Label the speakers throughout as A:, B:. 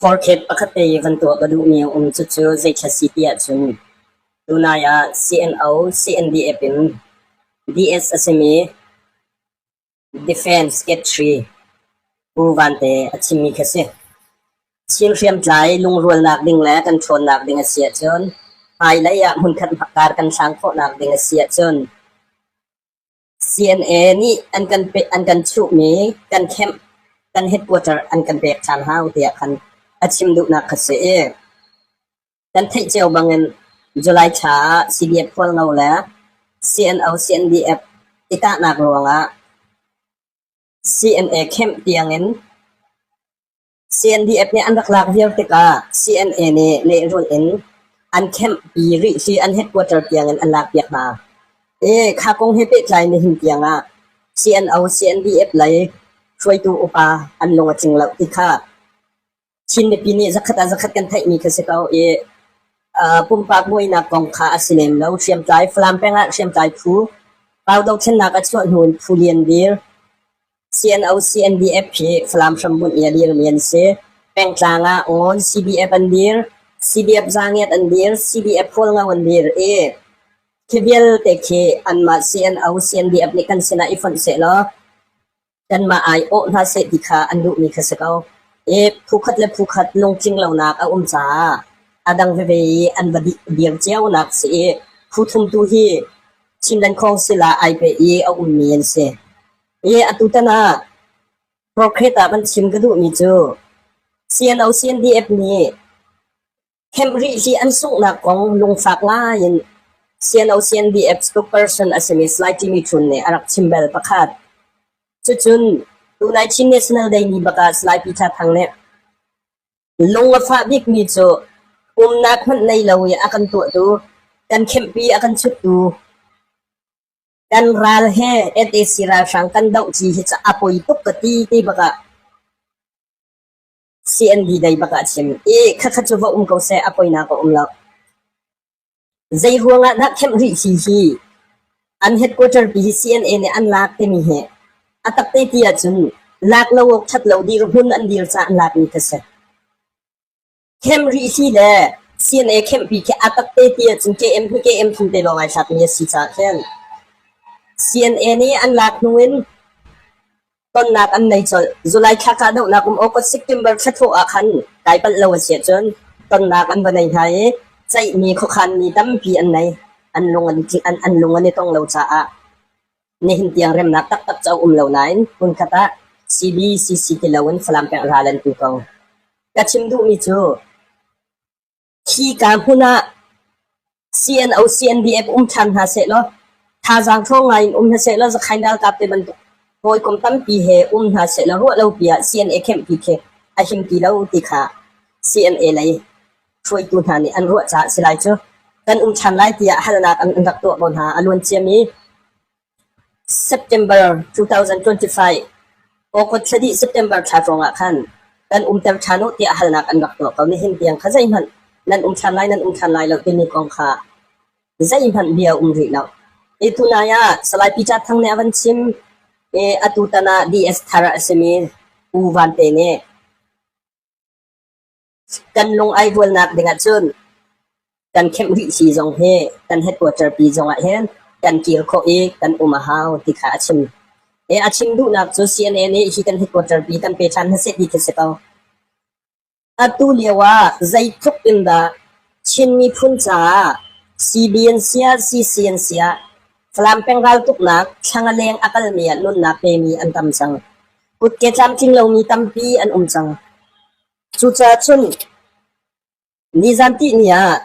A: Forkhet pakhat te van tuah ka duhmi a um. Cucu zeithla si ti ahcun tunai ah CNO, CNDF in DS a simi Defense Secretary Pu Vante a chimmi khi a si. Chin hriamtlai lungrualnak ding le kan ṭhawnnak ding a si ahcun hmailei ah hmunkhat kar kan hlang khawhnak ding a si ahcun CNA nih an kan chuhmi kan camp kan headquarter an kan pek ṭhan hau tiah khan a chim duhnak kha si i kan theih cio bangin July thla ah CDF Hualngo le CNO CNDF i kahnak ruangah CNA camp tiangin CNDF nih an rak lak viar tikah CNA nih lehrulh in an camp-pi rih hi an headquarter tiangin an lakpiak hna. I kha kong he pehtlai nihin tiangah CNO, CNDF lei hruaitu upa an lung a tling lo ti kha Chin mipi nih zakhat ah zakhat kan theihmi kha si ko i pumpak buainak kong kha a si lem lo. Hriamtlai Falam peng ah hriamtlai phu Pau dothlennak a chuah hnu in phu lian dir CNO, CNDF hi Falam hrambunh i a dirmi an si. Pengtlang ah Ngawn CDF an dir, CDF Zangiat an dir, CDF Hualngo an dir i khi vialte khi anmah CNO, CNDF nih kan sinah i fonh sehlaw kanmah aiawh hna seh ti kha an duhmi kha si ko. I phukhat le phukhat lungtling lonak a um caah a dang veve i an va dir cionak si i phu thum tu hi Chinland Council ah ai peh i a ummi an si. I atutan ah Procret ah van chim ka duhmi cu CNO CNDF nih camp rih hi an sunghnak kong lungfak ngai in CNO CNDF spokesperson a simi Salai Jimmy Chun nih a rak chim bel pakhat. Cucun tunai Chin National Day ni bak ah Salai Peter Thang nih Lung a fah bikmi cu umnak hmanh nei lo i a kan tuahtu, kan khemhpi a kan chuttu, kan ral he sac ralhrang kan dohci hi cu a poi tuk ka ti ti bak ah CND dei bak ah a chim i khakha cu va um ko seh a poinak a um lo. Zei ruangah dah khemh rih hi hi an headquarter pi hi CNA nih an lak timi hi a takte ti ahcun lak lo awk ṭhat lo dirhmun an dir caah an lakmi kha si. Khemh rih hi le CNA khemhpi khi a takte ti ahcun KM hi KM thum te lawng ai thlakmi a si caah khin CNA nih an lak hnu in tonnak an nei colh. July thla kahdohnak um August September thla thawh ah khan kai palh lo a si ahcun tonnak an va nei hna i ceihmi khuakhanmi tampi an nei. An lung an, an, an lung an i tong lo caah nihin tiang remnak taktak cu a um lo nain hmunkhat ah CBCC ti loin Falam peng ral an tu ko. Ka chim duhmi cu Hika hmun ah CNO, CNDF um ṭhan hna sehlaw thazaang ṭhawng ngai in um hna sehlaw Zakhain ralkap te bantuk hawikom tampi he um hna sehlaw ruahlopi ah CNA khemhpi khi a him ti lo ti kha CNA lei hruaitu hna nih an ruah caah si lai cu. Kan um ṭhan lai tiah halnak an rak tuah ko hna. A luan ciami September 2025 August thla dih September thla hrawng ah khan kan umter ṭhan u tiah halnak an rak tuah ko. Nihin tiang kha zeihmanh nan um ṭhan lai nan um ṭhan lai lo timi kong kha zeihmanh bia um rih lo. I tunai ah Salai Peter Thang nih a van chim i atutan ah DS thar a simi U Van Te nih Kan lung ai rualnak ding ahcun kan khemh rih si zong hi kan headquarter pi zong ah hin kan kir khawh i kan um a hau ti kha a chim. E a chim duhnak cu CNA nih hi kan headquarter pi kan pe ṭhan hna seh ti khi si ko. Atu lio ah zeitluk in dah Chin miphun caah CBN siah CCN siah Falam peng raltuknak thlang a leng a kalmi ah nunnak pemi an tam cang. Kutke tlamtling lomi tampi an um cang. Cucaah cun nizan tihni ah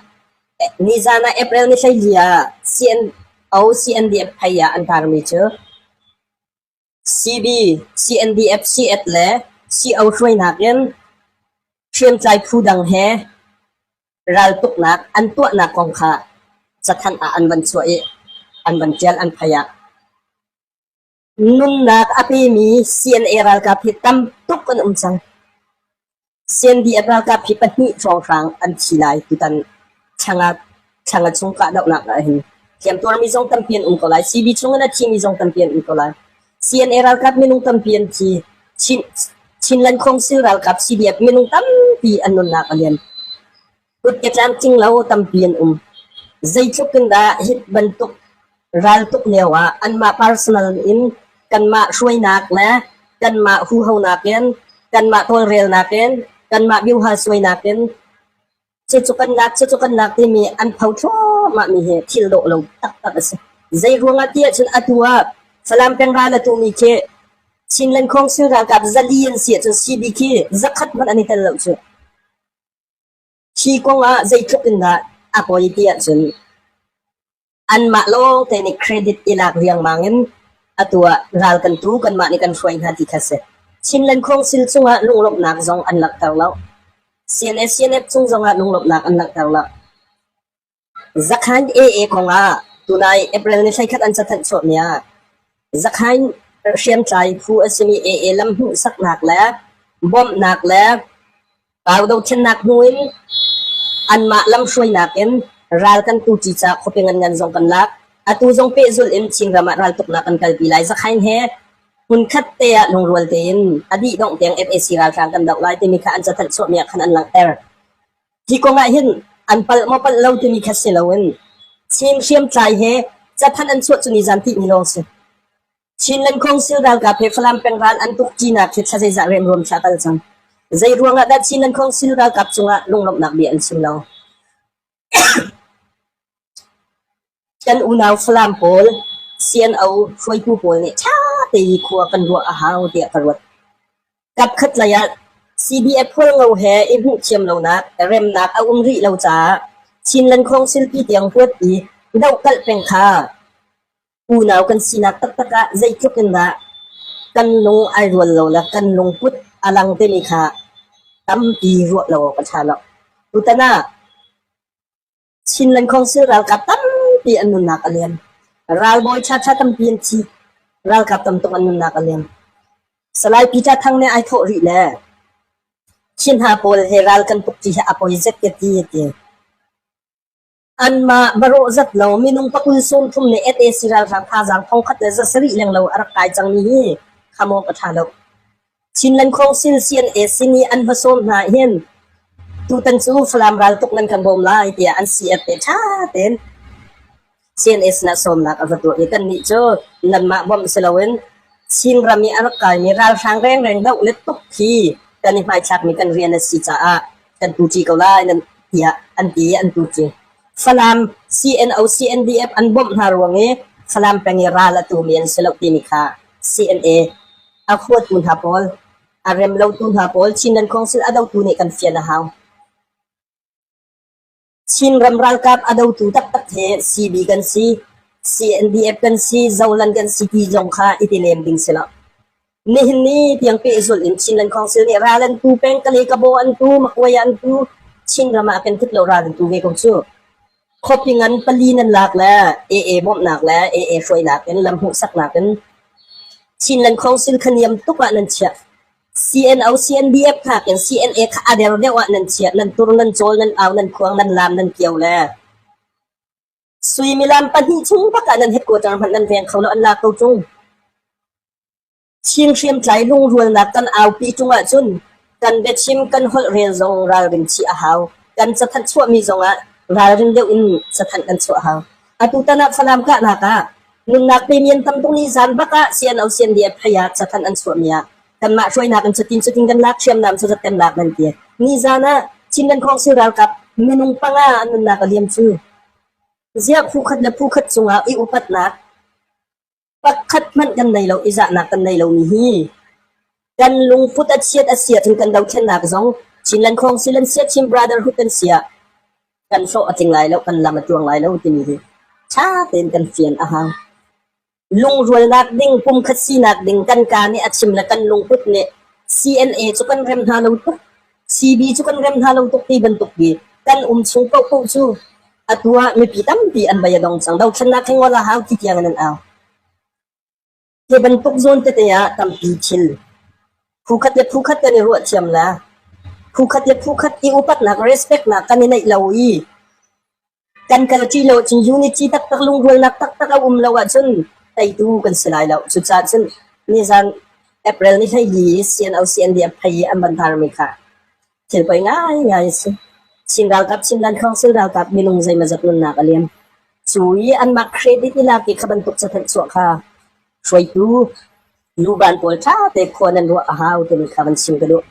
A: nizan ah April ni 14 ah CNO CNDF phei ah an tarmi cu CB, CNDF, CF le CO hruainak in hriamtlai phu dang he raltuknak an tuahnak kong kha cathanh ah an van chuah i an van ṭial an phei ah Nunnak a pemi CNA ralkap hi tam tuk an um cang. CNDF ralkap hi pahnih hrawnghrang an thi lai tutan thla chung kahdohnak ah hin. Hliamtuarmi zong tampi an um ko lai. CB chung in a thimi zong tampi an um ko lai. CNA ralkap minung tampi an thi. Chin. Chinland Council ralkap CDF minung tampi an nunnak a liam. Kutke tlamtling lo tampi an um. Zeitluk in dah hi bantuk raltuk lio ah anmah personal in kanmah hruainak le kanmah huhonak in kanmah tawlrelnak in kanmah biuhal suainak in cucu kan lak cucu kan lak timi an pho thluahmah mi hi thil dawh lo taktak a si. Zei ruangah ti ahcun atu ah Falam peng ral a tumi khi Chinland Council ralkap zali an si ahcun CB khi zakhat hmanh an i tel lo cu. Hi kong ah zeitluk in dah a poi ti ahcun anmah lawngte nih credit i lak riangmang in atu ah ral kan tu kanmah nih kan hruai hna ti kha si. Chinland Council cungah lunglawmhnak zong an langhter lo. CNA CNF cung zongah lunglawmhnak an langhter lo. Zakhain AA kongah tunai April ni 11 an cathanh chuahmi ah Zakhain hriamtlai phu a simi AA lam hmuhsaknak le bawmhnak le Pau dothlennak hnu in anmah lamhruainak in ral kan tuṭi caah khuapi nganngan zong kan lak. Atu zong pehzulh in Chinram ah raltuknak kan kalpi lai. Zakhain he hmunkhat te ah lungrual tein a dih dongh tiang FAC ralhrang kan doh lai timi kha an cathanh chuahmi ah khan an langhter. Hi kong ah hin an palh maw palh lo timi kha si loin Chin hriamtlai he cathanh an chuah cu nizan tihni lawng si. Chinland Council ralkap he Falam peng ral an tuk ṭinak hi thla zeizah remruam thla kal cang. Zei ruangah dah Chinland Council ralkap cungah lunglawmhnak bia an chim lo? Kan unau Falam pawl CNO hruaitu pawl nih ṭha tein khua kan ruah a hau tiah ka ruat. Kapkhat lei ah CDF Hualngo he i hmuhthiam lonak, remnak a um rih lo caah Chinland Council pi tiang huat i dohkalh peng kha Unau kan sinak taktak ah zeitluk in dah kan lung ai rual lo le kan lungput a lang timi kha tampi ruah lo awk a ṭha lo. Tutan ah Chinland Council ralkap tampi an nunnak a liam. Ralbawi ṭhaṭha tampi an thi. Ralkap tam tuk an nunnak a liam. Salai Peter Thang nih ai thawh rih le khi hna pawl he ral kan tuk ti hi a poi zet ka ti a ti. Anmah barawh zat lo minung pakul 30 nih sac ralhrang thazaang 1700 lenglo a rak kai cangmi hi kham awk a ṭha lo. Chinland Council CNA sin i an va sawm hna hin tutan cu Falam raltuk nan kan bawm lai tiah an CF te ṭha tein CNA sinah sawmnak a va tuah i kannih cu nanmah bawmh si loin Chinram i a rak kaimi ralhrang rengreng doh le tuk hi kan i hmaithlakmi kan rian a si caah kan tuṭi ko lai nan tiah an ti i an tuṭi. Falam CNO CNDF an bawmh hna ruang i Falam peng i ral a tumi an si lo timi kha CNA a huatu hna pawl, a rem lotu hna pawl, Chinland Council a dotu nih kan fian a hau. Chinram ralkap a dotu taktak he CB kan si, CNDF kan si, Zoland kan si ti zong kha i ti lem ding si lo. Nihin ni tiang pehzulh in Chinland Council nih ral an tu peng, Kalay Kabaw an tu, Makuai an tu, Chinram ah kan tluk lo ral an tu ve ko cu. Khuapi ngan pali nan lak le AA bawmhnak le AA hruainak in lam hmuhsaknak in Chinland Council kha niam tuk ah nan chiah. CNO, CNDF nakin CNA kha a der deuh ah nan chiah, nan tur, nan cawl, nan au, nan khuang, nan laam, nan kio le suimilam pahnih chung bak ah nan headquarter hmanh nan veng kho lo, an la ko ṭung. Chin hriamtlai lungrualnak kan aupi ṭung ahcun kan biachim kan holhrel zong ralrin chih a hau. Kan cathanh chuahmi zongah ralrin deuh in cathanh kan chuah hau. Atutan ah Falam kahnak ah nunnak pemi an tam tuk ni zan bak ah CNO CNDF phei ah cathanh an chuahmi ah kanmah hruainak in cutin cutin kan lak hriamnam cu zat kan lak nan ti. Nizan ah Chinland Council ralkap minung panga an nunnak a liam cu. Ziah phu khat le phu khat cungah i upatnak pakhat hmanh kan nei lo i zahnak kan nei lomi hi kan lungput a chiat a si ahcun kan dothlennak zong Chinland Council an siah Chin Brotherhood an siah kan hlawh a tling lai lo kan lam a tluang lai lo timi hi ṭha tein kan fian a hau. Lungrualnak ding pumkhat sinak ding kan kaa nih a chim le kan lungput nih CNA cu kan rem hna lo tuk CB cu kan rem hna lo tuk ti bantuk hi kan um chung paohpaoh cu atu ah mipi tampi an bei a dong cang. Dothlennak hi ngol a hau ti tiang in an au. Hi bantuk zawn tete ah tampi thil phu khat le phu khat kan i ruah thiam la. Phu khat le phu khat i upatnak respect nak kan i neih lo i kan kalṭi lo cun unity taktak lungrualnak taktak a um lo ahcun teitu kan si lai lo. Cucaah cun nizan April ni 14 i CNO CNDF phei i an van tarmi kha thil poi ngaingai a si. Chin ralkap Chinland Council ralkap minung zeimawzat nunnak a liam. Cu i anmah credit i lak i kha bantuk cathanh chuah kha hruaitu luban pawl ṭha te khua nan ruah a hau timi kha van chim ka duh.